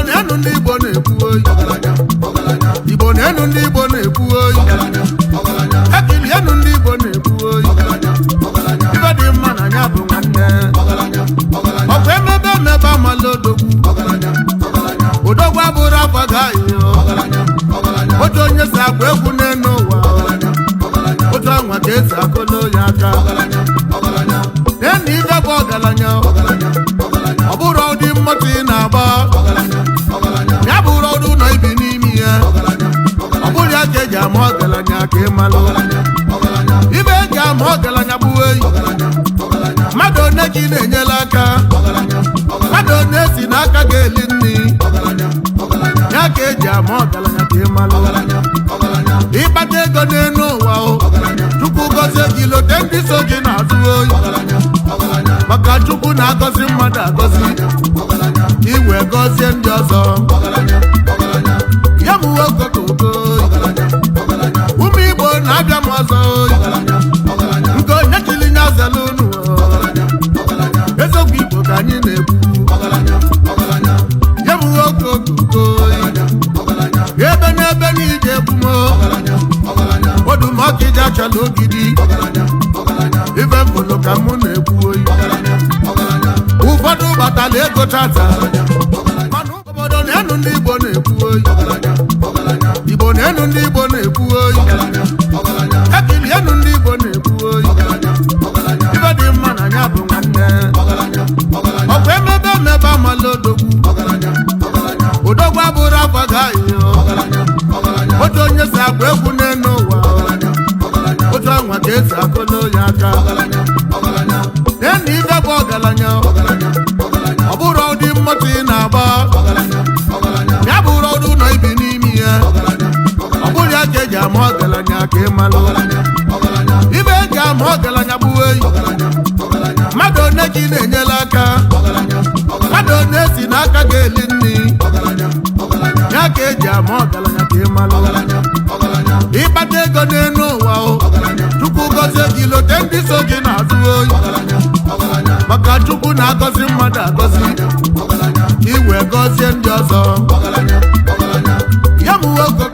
Na-enu ndị Igbo na-ekwu oyi. Igbo na-enu ndị Igbo na-ekwu oyi. Ekilienu ndị Igbo na-ekwu oyi. Ibe dị mma na ya bụ nwanne. Ọkwa emebe emebe amala odogwu. Odogwu abụrụ akwa gaghị. Otu onye si agba egwu n'elu ụwa, otu anwa ka esi akụlụ ya aka. Nenu ife bụ ọgaranya. Ọ bụrụ ụdị mmoto ị na-agba, ya bụrụ ọdụ ụlọ ibi n'ime ya, ọ bụrụ ya ka eji ama ọgaranya ka ị malụ. Ibe eji ama ọgaranya bụ eyi mmadụ one ka ị na-enyela aka, mmadụ one si n'aka ga-eli nri ya ka eji ama ọgaranya ka ị malụ. Ịkpata ego n'elu ụwa o, Chukwu gọzie gị, lote ndị so gị n'azụ oyi, maka Chukwu na-agọzi mmadụ agọzi ka ị wee gọzie ndị ọzọ. Ya bụ okokoko. Ụmụ Igbo na-abịa m ọzọ oyi. Nke onye chiri nya zela unu. Eziokwu Igbo ka anyị na-ekwu. Ya bụ okokoko. Ebe n'ebe niile egbumo odumọkịja achala ogidi. Ife mfụlụ ka mụ na-ekwu oyi. Ụfọdụ gbatala ego tata, mana obodo na-enu ndị Igbo na-ekwu oyi. Igbo na-enu ndị Igbo na-ekwu oyi. Ekilienu ndị Igbo na-ekwu oyi. Ibe dị mma na ya bụ nwanne. Ọkwa emebe emebe amala odogwu. Odogwu abụrụ akwa gaghị. Otu onye si agba egwu n'elu ụwa, otu anwa ka esi akụlụ ya aka. Nenu ife bụ ọgaranya. Ọ bụrụ ụdị mmoto ị na-agba, ya bụrụ ọdụ ụlọ ibi n'ime ya, ọ bụrụ ya ka eji ama ọgaranya ka ị malụ. Ibe eji ama ọgaranya bụ eyi mmadụ one ka ị na-enyela aka, mmadụ one si n'aka ga-eli nri ya ka eji ama ọgaranya ka ị malụ. Ịkpata ego n'elu ụwa o, Chukwu gọzie gị, lote ndị so gị n'azụ oyi, maka Chukwu na-agọzi mmadụ agọzi ka ị wee gọzie ndị ọzọ. Ya bụ okokoko.